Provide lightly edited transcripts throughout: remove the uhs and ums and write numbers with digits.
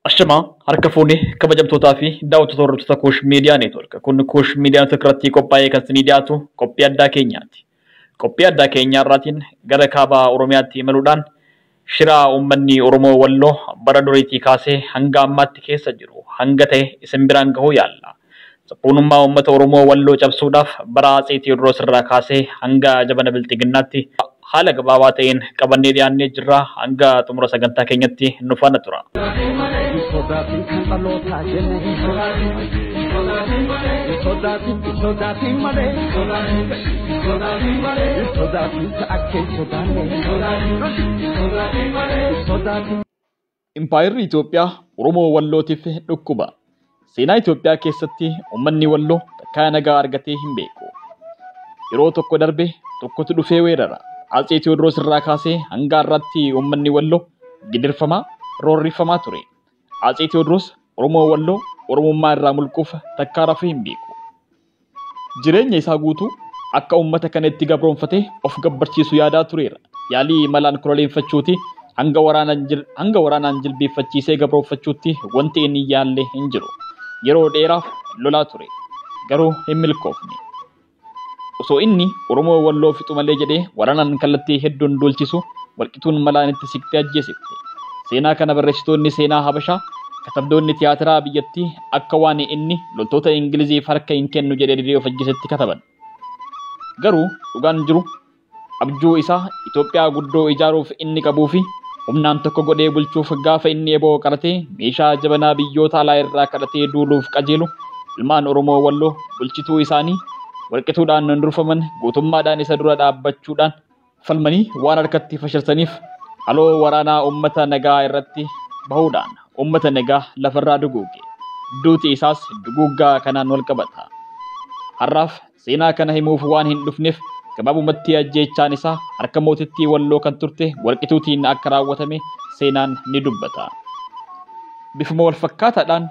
Ashamaa harka fuunee kabajamtootaa fi daawwattoota hordoftoota Kuush Miidiyaa Neetwoork. Kun Kuush Miidiyaa Neetwoork irratti qophaa'ee kan isinii dhiyaatu qophii addaa keenyaati. Qophii addaa keenyaa irraatiin gara kaaba Oromiyaatti imaluudhaan shiraa uummanni Oromoo Walloo bara duriitii kaasee hanga ammaatti keessa jiru hanga ta'e isin biraan gahuu yaalla. Sabboonummaa uummata Oromoo Walloo cabsuudhaaf bara Atsee Teewodiroos irraa kaasee hanga jabana Bilxiginnaatti haala gabaabaa ta'een qabannee dhiyaannee jirra. Hanga xumura sagantaa keenyatti nu faana tura. Sodaatiin kan dhalootaa jenne sodaatiin sodaatiin malee sodaatiin ta'akkee sodaanne sodaatiin. Impaayirri Itoophiyaa Oromoo Wallootiif dhukkuba. Seenaa Itoophiyaa keessatti uummanni Walloo takkaa nagaa argatee hin beeku. Yeroo tokko darbe tokkotu dhufee weerara. Atsee Teewodiroos irraa kaasee hanga har'aatti uummanni Walloo gidirfamaa, roorrifamaa ture. Atsee Teewodiroos Oromoo Walloo Oromummaa irraa mulquuf takkaa rafee hin beeku. Jireenya isaa guutuu akka uummata kana itti gabroonfatee of gabbarchiisu yaadaa tureera. Yaalii malaan koloneeffachuuti hanga waraanaan jilbeeffachiisee gabroonfachuutti wanti inni yaalle hin jiru. Yeroo dheeraaf lolaa ture. Garuu hin milkoofne. Osoo inni Oromoo Walloo fixu malee jedhee waraanaan kallattii hedduun duulchisu walqixuun malaan itti siqtee ajjeesifte. Seenaa kana barreessitoonni seenaa Habashaa, katabdoonni tiyaatiraa biyyattii akka waan inni loltoota Ingiliziif harka hin kennu jedhee didee of ajjeesetti kataban. Garuu dhugaan jiru abjuu isaa Itoophiyaa guddoo ijaaruuf inni qabuu fi humnaan tokko godhee bulchuuf gaafa inni eboo qaratee meeshaa jabanaa biyyoota alaa irraa kadhatee duuluuf qajeelu ilmaan Oromoo Walloo bulchituu isaanii walqixuudhaan durfaman gootummaadhaan isa dura dhaabbachuudhaan falmanii waan harkatti fashalsaniif haloo waraanaa uummata nagaa irratti bahuudhaan uummata nagaa lafarraa duguuge. Duuti isaas duguuggaa kanaan wal qabata. Har'aaf seenaa kana himuuf waan hin dhufneef gabaabumatti ajjeechaan isaa harka mootittii Walloo kan turte walqixuutiin akka raawwatame seenaan ni dubbata. Bifuma wal fakkaataadhaan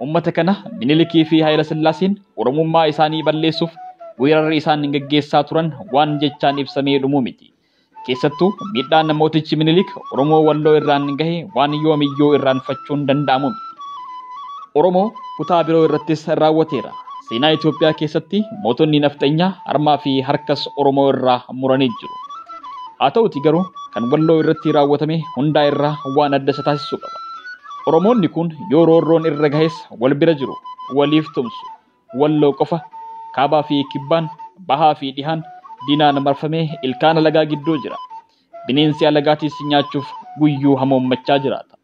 uummata kana Minilikii fi Haayila Sillaaseen Oromummaa isaanii balleessuuf weerarri isaan gaggeessaa turan waan jechaan ibsamee dhumuu miti. Keessattuu miidhaan mootichi Minilik Oromoo Walloo irraan gahe waan yoomiyyuu irraanfachuun danda'amu miti. Oromoo kutaa biroo irrattis raawwateera. Seenaa Itoophiyaa keessatti mootonni nafxanyaa harmaa fi harkas Oromoo irraa muranii jiru. Haa ta'uti garuu kan Walloo irratti raawwatame hundaa irraa waan adda isa taasisu qaba. Oromoonni kun yoo roorroon irra gahes wal bira jiru, waliif tumsu. Walloo qofa kaabaa fi kibbaan, bahaa fi dhihaan diinaan marfamee ilkaan alagaa gidduu jira. Bineensi alagaatis nyaachuuf guyyuu hamoommachaa jiraata.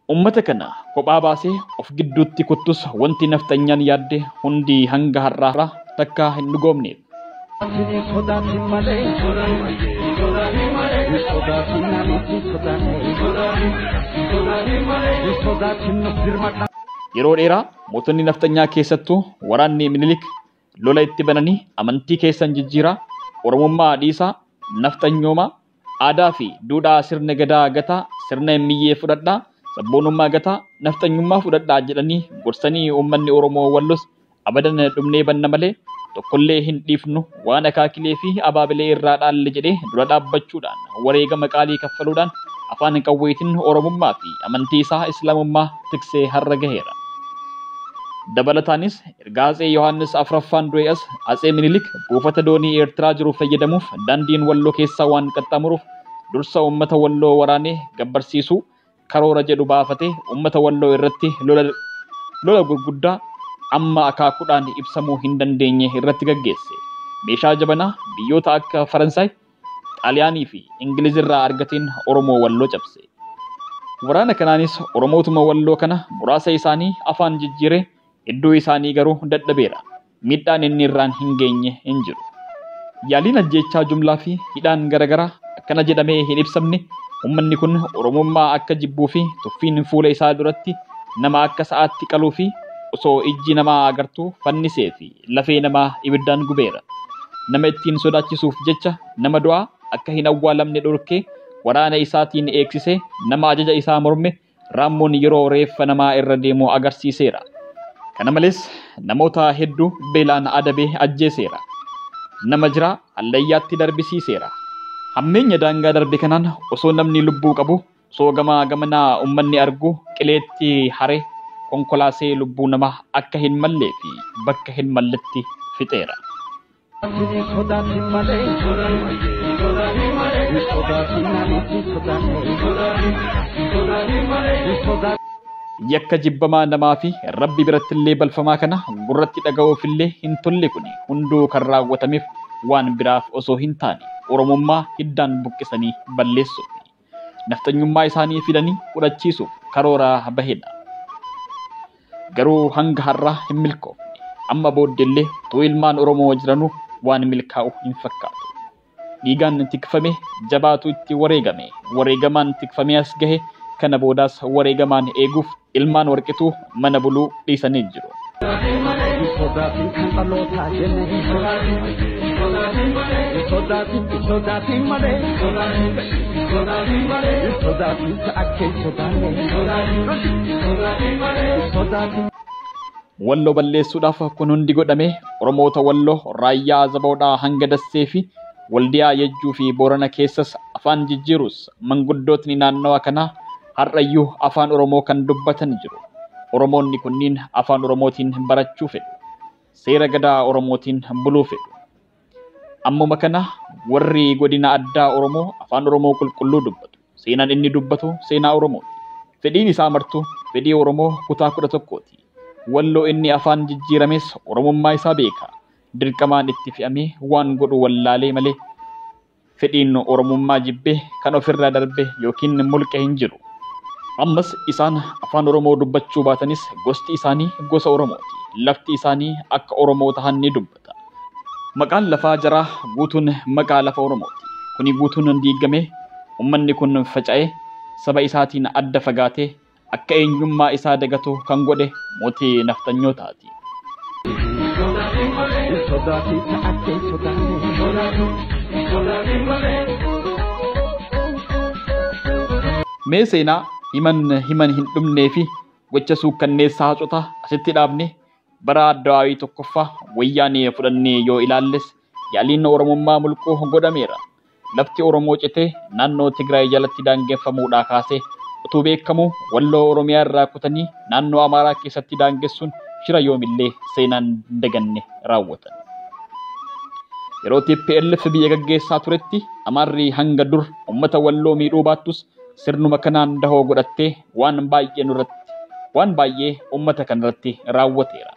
Uummata kana kophaa baasee of gidduutti kuttus wanti nafxanyaan yaadde hundi hanga har'aa takka hin dhugoomneef. Sodaatiin malee sodaatiin namitti sodaanne sodaatiin nuuf dirmadha. Yeroo dheeraa mootonni nafxanyaa keessattuu waraanni Minilik lola itti bananii amantii keessan jijjiiraa, Oromummaa dhiisaa, nafxanyoomaa, aadaa fi duudhaa sirna gadaa gataa, sirna miyyee fudhadhaa, sabboonummaa gataa, nafxanyummaa fudhadhaa jedhanii gorsanii uummanni Oromoo Wallos abadan dhumnee banna malee tokkollee hin dhiifnu waan akaakilee fi abaabilee irraa dhaalle jedhee dura dhaabbachuudhaan wareegama qaalii kaffaluudhaan afaan qawweetiin Oromummaa fi amantii isaa Islaamummaa tiksee har'a gaheera. Dabalataanis erga Atsee Yohaannis Afraffaan du'e as Atsee Minilik buufata doonii Eertiraa jiru fayyadamuuf daandiin Walloo keessaa waan qaxxaamuruuf dursa uummata Walloo waraanee gabbarsiisuu karoora jedhu baafatee uummata Walloo irratti lola gurguddaa amma akaakuudhaan ibsamuu hin dandeenye irratti gaggeesse. Meeshaa jabanaa biyyoota akka Faransaay, Xaaliyaanii fi Ingiliz irraa argateen Oromoo Walloo cabse. Waraana kanaanis Oromootuma Walloo kana muraasa isaanii afaan jijjiiree hedduu isaanii garuu dadhabeera. Miidhaan inni irraan hin geenye hin jiru. Yaaliin ajjeechaa jumlaa fi hidhaan garaagaraa akkana jedhamee hin ibsamne uummanni kun Oromummaa akka jibbuu fi tuffiin fuula isaa duratti nama akka sa'aatti qaluu fi osoo ijji namaa agartuu fannisee fi lafee namaa ibiddaan gubeera. Nama ittiin sodaachisuuf jecha nama du'aa akka hin awwaalamne dhorkee waraana isaatiin eegsisee nama ajaja isaa morme raammoon yeroo reeffa namaa irra deemu agarsiiseera. Kana malees namoota hedduu beelaan adabee ajjeeseera. Nama jiraa hallayyaatti darbisiiseera. Hammeenya daangaa darbe kanaan osoo namni lubbuu qabu Osoo gamaa gamanaa uummanni argu qileetti haree konkolaasee lubbuu namaa akka hin mallee fi bakka hin malletti fixeera. Sodaatin malee. Sodaatin namitti sodaanne. Yakka jibbamaa namaa fi rabbi birattillee balfamaa kana gurratti dhaga'uufillee hin tolle kuni hunduu kan raawwatameef waan biraaf osoo hin taane Oromummaa hiddaan buqqisanii balleessuuf naftanyummaa isaanii fidanii fudhachiisuuf karoora bahedha. Garuu hanga har'aa hin milkoofne. Amma booddeellee utuu ilmaan Oromoo jiranuu waan milkaa'u hin fakkaatu. Dhiigaan tikfame jabaatu itti wareegame, wareegamaan tikfamee as gahe kana boodaas wareegamaan eeguuf ilmaan warqituu mana buluu dhiisanii jiru. Sodaatin kan dhalootaa jenne. Sodaatin sodaatin malee. Sodaatin ta'akkee sodaanne. Sodaatin. Walloo balleessuudhaaf kun hundi godhame Oromoota Walloo raayyaa Azaboodhaa hanga Dassee fi Waldiyaa Yejjuu fi Boorana keessas afaan jijjiirus manguddootni naannawa kanaa har'ayyuu afaan Oromoo kan dubbatan jiru. Oromoonni kunniin afaan Oromootiin barachuu fedhu. Seera gadaa Oromootiin buluu fedhu. Ammuma kana warri godina addaa Oromoo afaan Oromoo qulqulluu dubbatu. Seenaan inni dubbatu seenaa Oromooti. Fedhiin isaa martuu fedhii Oromoo kutaa 11ti. Walloo inni afaan jijjiirames Oromummaa isaa beeka. Dirqamaan itti fe'amee waan godhu wallaalee malee fedhiin Oromummaa jibbee kan ofirraa darbe yookiin mulqe hin jiru. Ammas isaan afaan Oromoo dubbachuu baatanis gosti isaanii gosa Oromooti. Lafti isaanii akka Oromoo tahan ni dubbata. Maqaan lafaa jaraa guutuun maqaa lafa Oromooti. Kuni guutuun diigamee uummanni kun faca'ee saba isaatiin adda fagaatee akka eenyummaa isaa dagatu kan godhe mootii naftanyootaati. Sodaatin ta'akkee sodaanne. Mee seenaa himan hin dhumnee fi gocha suukkanneessaa hacotaa asitti dhaabne bara Addawaawii tokkoffaa wayyaanee fudhannee yoo ilaalles yaaliin Oromummaa mulquu godhameera. Lafti Oromoo citee naannoo Tigraay jalatti daangeffamuudhaa kaasee utuu beekamu Walloo Oromiyaa irraa kutanii naannoo Amaaraa keessatti daangessuun shira yoomillee seenaan hin daganne raawwatan. Yeroo TPLF biyya gaggeessaa turetti Amaarri hanga dur uummata Walloo miidhuu baattus sirnuma kanaan dahoo godhattee waan baay'ee uummata kanarratti raawwateera.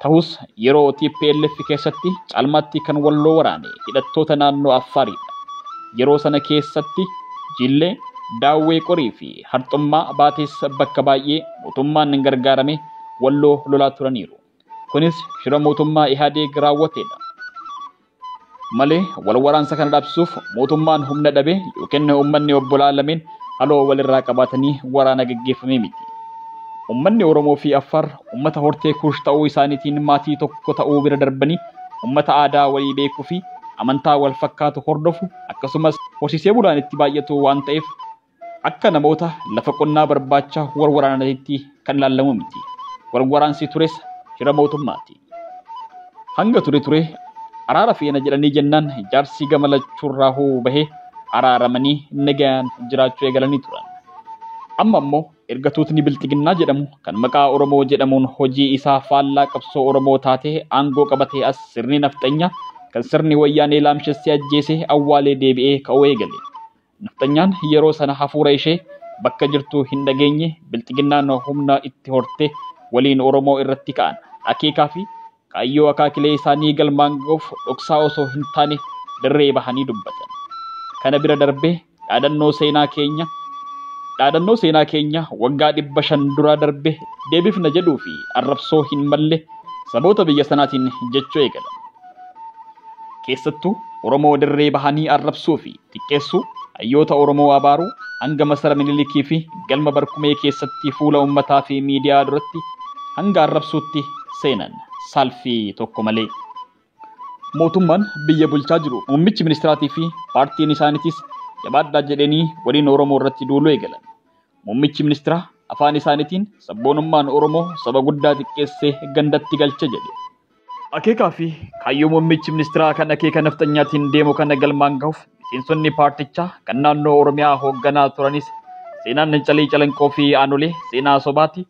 Ta'us yeroo TPLF keessatti caalmaatti kan Walloo waraane hidhattoota naannoo Affaariidha. Yeroo sana keessatti Jillee, Daawwee Qorii fi Harxummaa baatees bakka baay'ee mootummaan gargaarame Walloo lolaa turaniiru. Kunis shira mootummaa Ihaadeeg raawwateedha. Malee wal waraansa kana dhaabsisuuf mootummaan humna dhabe yookiin uummanni obbolaa lameen haloo walirraa qabaatanii waraana gaggeeffame miti. Uummanni Oromoo fi Affaar uummata hortee Kuush ta'uu isaaniitiin maatii tokko ta'uu bira darbanii uummata aadaa walii beekuu fi amantaa wal fakkaatu hordofu akkasumas horsiisee bulaan itti baay'atu waan ta'eef akka namoota lafa qonnaa barbaacha wal waraananitti kan ilaalamu miti. Wal waraansi tures shira mootummaati. Hanga ture araara feena jedhanii jennaan jaarsi gama lachuurraa bahee araaramanii nagaan jiraachuu eegalanii turan. Amma immoo ergatootni Bilxiginnaa jedhamu kan maqaa Oromoo jedhamuun hojii isaa faallaa qabsoo Oromoo taatee aangoo qabatee as sirni nafxanyaa kan sirni wayyaanee laamshessee ajjeesee awwaalee deebi'ee ka'uu eegale. Nafxanyaan yeroo sana hafuura ishee bakka jirtu hin dhageenye Bilxiginnaan humna itti hortee waliin Oromoo irratti ka'an akeekaa fi kaayyoo akaakilee isaanii galmaan ga'uuf dhoksaa osoo hin taane dirree bahanii dubbatan. Kana bira darbee dhaadannoo seenaa keenya waggaa 500 dura darbe deebifna jedhuu fi arrabsoo hin malle saboota biyya sanaatiin jechuu eegalan. Keessattuu Oromoo dirree bahanii arrabsuu fi xiqqeessuu, hayyoota Oromoo abaaruu hanga masara Minilikii fi galma Barkumee keessatti fuula uummataa fi miidiyaa duratti hanga arrabsuutti seenan saalfii tokko malee. Mootummaan biyya bulchaa jiru muummichi ministiraatii fi paartiin isaaniitis jabaadhaa jedhanii waliin Oromoo irratti duuluu eegalan. Muummichi ministiraa afaan isaaniitiin sabboonummaan Oromoo saba guddaa xiqqeessee gandatti galche jedhe. Akeekaa fi kaayyoo muummichi ministiraa kan akeeka nafxanyaatiin deemu kana galmaan gahuuf miseensonni paartichaa kan naannoo Oromiyaa hoogganaa turanis Seenaan Calii Calanqoo fi Aanolee seenaa sobaati.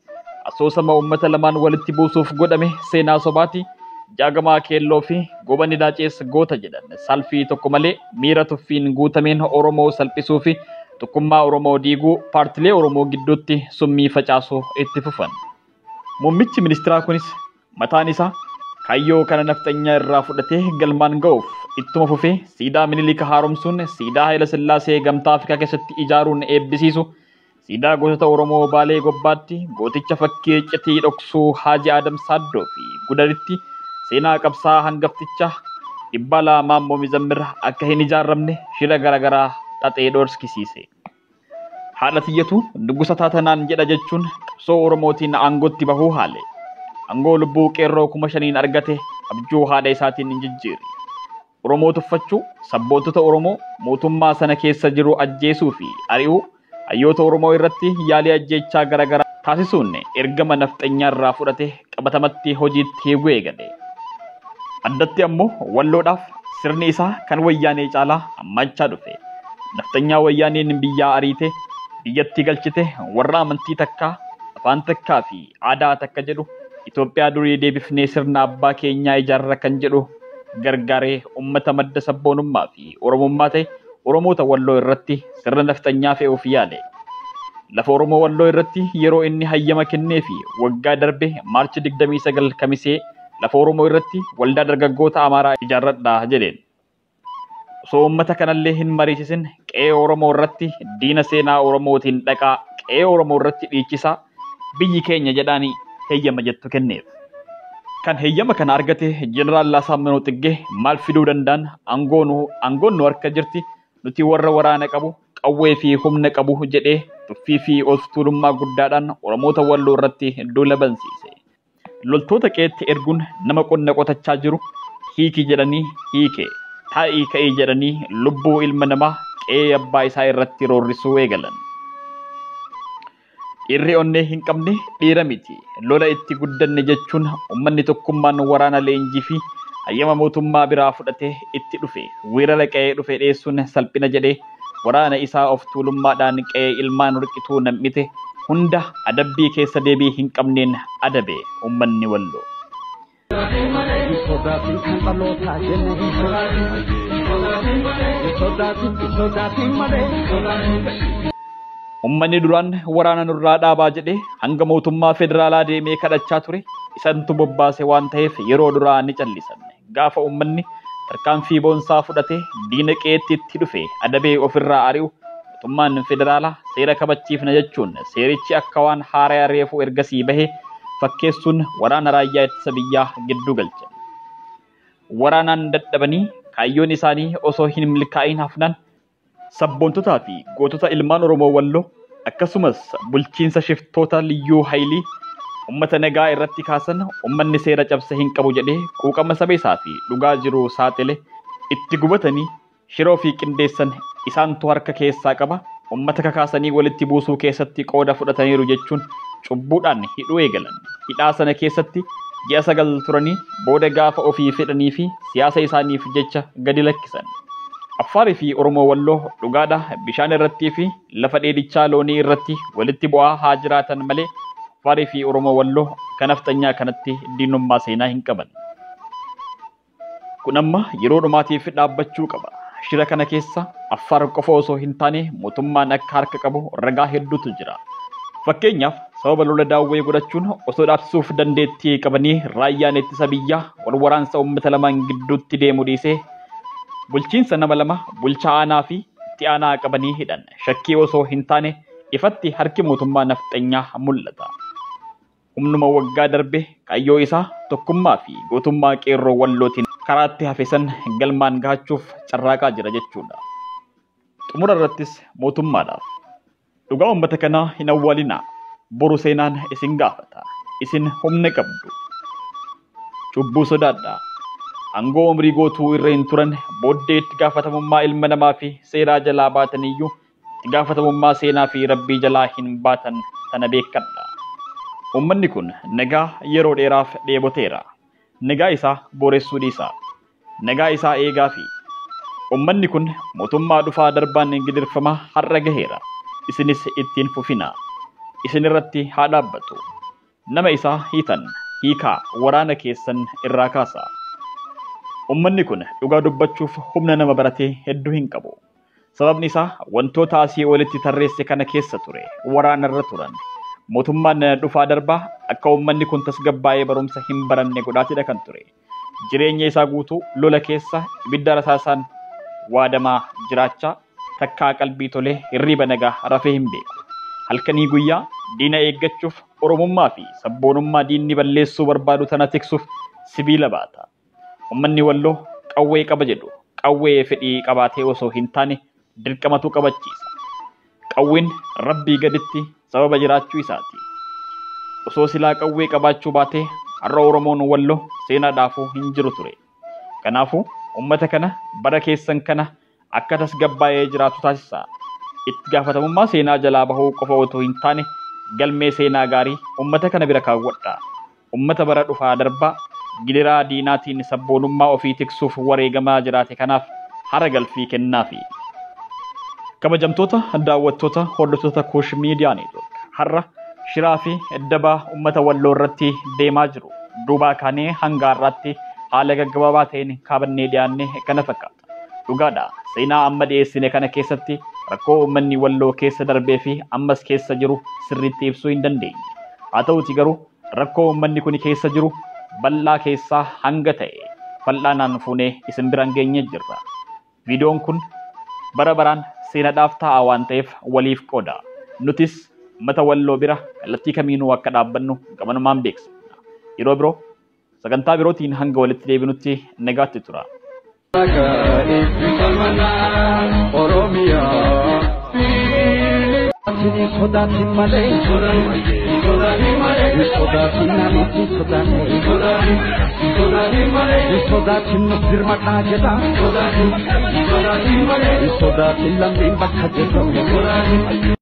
Asoosama uummata lamaan walitti buusuuf godhame seenaa sobaati. Jaagamaa Keelloo fi Gobanni Daacees goota jedhan. Salfii tokko malee miira tuffiin guutameen Oromoo salphisuu fi tokkummaa Oromoo diiguu, paartilee Oromoo gidduutti summii facaasuu itti fufan. Muummichi ministeeraa kunis mataan isaa kaayyoo kana nafxanyaa irraa fudhatee galmaan ga'uuf ittuma fufee siidaa Minilik haaromsuun, siidaa Haayila Sillaasee Gamtaa Afrikaa keessatti ijaaruun eebbisiisu, siidaa gootota Oromoo Baalee Gobbaatti gooticha fakkii iccitii dhoksuu Haaji Adam Saaddoo fi Gudaritti seenaa qabsaa hangafticha Dhibbalaa Maammoo Mizammir akka hin ijaaramne shira garaagaraa xaxee dhorkisiise. Haadha tiyyatu nugusa taatanaan jedha jechuun qabsoo Oromootiin aangootti bahuu haale. Aangoo lubbuu qeerroo 5,000 argate abjuu haadha isaatiin hin jijjiirre. Oromoo tuffachuu, sabboontota Oromoo mootummaa sana keessa jiru ajjeesuu fi ari'uu, hayyoota Oromoo irratti yaalii ajjeechaa garaagaraa taasisuun ergama nafxanyaa irraa fudhate qabatamatti hojiitti hiikuu eegale. Addatti ammoo Walloodhaaf sirni isaa kan wayyaanee caalaa hammachaa dhufe. Nafxanyaa wayyaaneen biyyaa ariite, biyyatti galchite, warra amantii takkaa, afaan takkaa fi aadaa takka jedhu Itoophiyaa durii deebifnee sirna abbaa keenyaa ijaarra kan jedhu gargaaree uummata madda sabboonummaa fi Oromummaa ta'e Oromoota Walloo irratti sirna nafxanyaa fe'uuf yaale. Lafa Oromoo Walloo irratti yeroo inni hayyama kennee fi waggaa darbe Maarchi 29 kamisee lafa Oromoo irratti waldaa dargaggoota Amaaraa ijaarradhaa jedheen. Osoo uummata kanallee hin mariisisin qe'ee Oromoo irratti diina seenaa Oromootiin dhaqaa qe'ee Oromoo irratti dhiichisaa biyyi keenya jedhaanii heeyyama jettu kenneef. Kan heeyyama kana argate Jeneraal Asaamminoo Xiggee maal fiduu danda'an, aangoon nu harka jirti, nuti warra waraana qabu, qawwee fi humna qabu jedhee tuffii fi of tuulummaa guddaadhaan Oromoota Walloo irratti duula bansiise. Loltoota qe'eetti erguun nama qonna qotachaa jiru hiiki jedhanii hiike, taa'ii ka'ii jedhanii lubbuu ilma namaa qe'ee abbaa isaa irratti roorrisuu eegalan. Dhiirri onnee hin qabne dhiira miti. Lola itti guddanne jechuun uummanni tokkummaan waraana leenjii fi hayyama mootummaa biraa fudhatee itti dhufe. Weerara qe'ee dhufe dheessuun salphina jedhee waraana isaa of tuulummaadhaan qe'ee ilmaan warqituu nam'ite hunda adabbii keessa deebii hin qabneen adabe uummanni Walloo. Sodaatiin kan dhalootaa jenne. Sodaatiin sodaatiin malee. Uummanni duraan waraana nurraa dhaabaa jedhee hanga mootummaa federaalaa deemee kadhachaa ture isantu bobbaase waan ta'eef yeroo duraa ni callisan. Gaafa uummanni tarkaanfii boonsaa fudhatee diina qe'eetti itti dhufe adabee ofirraa ari'u mootummaan federaalaa seera kabachiifna jechuun seerichi akka waan haaraa reefuu ergasii bahe fakkeessuun waraana raayyaa ittisa biyyaa gidduu galchan. Waraanaan dadhabanii kaayyoon isaanii osoo hin milkaa'in hafnaan sabboontotaa fi gootota ilmaan Oromoo Walloo akkasumas bulchiinsa shiftoota Liyyuu Haayilii uummata nagaa irratti kaasan uummanni seera cabse hin qabu jedhee quuqama saba isaa fi dhugaa jiru saaxile itti gubatanii shiroo fi qindeessan isaantu harka keessaa qaba. Uummata kakaasanii walitti buusuu keessatti qooda fudhataniiru jechuun cubbuudhaan hidhuu eegalan. Hidhaa sana keessatti ji'a 9 turanii booda gaafa ofii fedhanii fi siyaasa isaaniif jecha gadi lakkisan. Affaarii fi Oromoo Walloo dhugaadha bishaan irrattii fi lafa dheedichaa loonii irratti walitti bu'aa haa jiraatan malee Affaarii fi Oromoo Walloo kan nafxanyaa kanatti diinummaa seenaa hin qaban. Kun amma yeroo dhumaatiif dhaabbachuu qaba. Shira kana keessa Affaar qofa osoo hin taane mootummaan akka harka qabu ragaa hedduutu jira. Fakkeenyaaf sababa lola daawwee godhachuun osoo dhaabsisuuf dandeettii qabanii raayyaan ittisa biyyaa wal waraansa uummata lamaan gidduutti deemu dhiisee bulchiinsa nama lama bulchaa aanaa fi itti aanaa qabanii hidhan. Shakkii osoo hin taane ifatti harki mootummaa nafxanyaa mul'ata. Humnuma waggaa darbe kaayyoo isaa tokkummaa fi gootummaa qeerroo Wallootiin karaatti hafe san galmaan gahachuuf carraaqaa jira jechuudha. Xumura irrattis mootummaadhaaf dhugaa uummata kanaa hin awwaalinaa. Boru seenaan isin gaafata. Isin humna qabdu. Cubbuu sodaadhaa. Aangoo umrii gootuu irra hin turan booddee itti gaafatamummaa ilma namaa fi seeraa jalaa baataniyyuu itti gaafatamummaa seenaa fi rabbii jalaa hin baatan tana beekadha. Uummanni kun nagaa yeroo dheeraaf dheeboteera. Nagaa isaa booressuu dhiisa. Nagaa isaa eegaa fi uummanni kun mootummaa dhufaa darbaan gidirfamaa har'a gaheera. Isinis ittiin fufina. Isin irratti haa dhaabbatu. Nama isaa hiitan hiikaa waraana keessan irraa kaasa. Uummanni kun dhugaa dubbachuuf humna nama baratee hedduu hin qabu. Sababni isaa wantoota asii olitti tarreesse kana keessa ture waraana irra turan. Mootummaan dhufaa darbaa akka uummanni kun tasgabbaa'ee barumsa hin baranne godhaatidha kan ture. Jireenya isaa guutuu lola keessa ibidda rasaasaan waadamaa jiraachaa takkaa qalbii tolee hirriba nagaa rafee hin beeku. Halkanii guyyaa diina eeggachuuf Oromummaa fi sabboonummaa diinni balleessuu barbaadu tana tiksuuf sibiila baata. Uummanni Walloo qawwee qaba jedhu qawwee fedhii qabaatee osoo hin taane dirqamatu qabachiisa. Qawween rabbii gaditti sababa jiraachuu isaati. Osoo silaa qawwee qabaachuu baatee har'a Oromoon Walloo seenaadhaafuu hin jiru ture. Kanaafuu uummata kana bara keessan kana akka tasgabbaa'ee jiraatu taasisa. Itti gaafatamummaa seenaa jalaa bahuu qofa otoo hin taane galmee seenaa gaarii uummata kana bira kaawwadha. Uummata bara dhufaa darbaa gidiraa diinaatiin sabboonummaa ofii tiksuuf wareegamaa jiraate kanaaf hara galfii kennaafi. Kabajamtoota daawwattoota hordoftoota Kuush Miidiyaa Neetwoork har'a shiraa fi dabaa uummata Walloo irratti deemaa jiru. Duubaa kaanee hanga har'aatti haala gaggabaabaa ta'een kaabannee dhiyaanne kana fakkaata. Dhugaadha, seenaa amma dhiyeessine kana keessatti rakkoo uummanni Walloo keessa darbee fi ammas keessa jiru sirriitti ibsuu hin dandeenye. Haa ta'uti garuu rakkoo uummanni kun keessa jiru bal'aa keessaa hanga ta'e fal'aanaan fuunee isin biraan geenye jirra. Viidiyoon kun bara baraan seenaadhaaf ta'a waan ta'eef waliif qooda. Nutis uummata Walloo bira kallattii kamiinuu akka dhaabbannu gamanumaan beeksifna. Yeroo biroo sagantaa birootiin hanga walitti deebinutti nagaatti tura. Oromiyaa. Sodaatin malee, sodaatin namatti sodaanne, sodaatin nuf dirmaqaa jedha, sodaatin lammiin bakka jedhamu.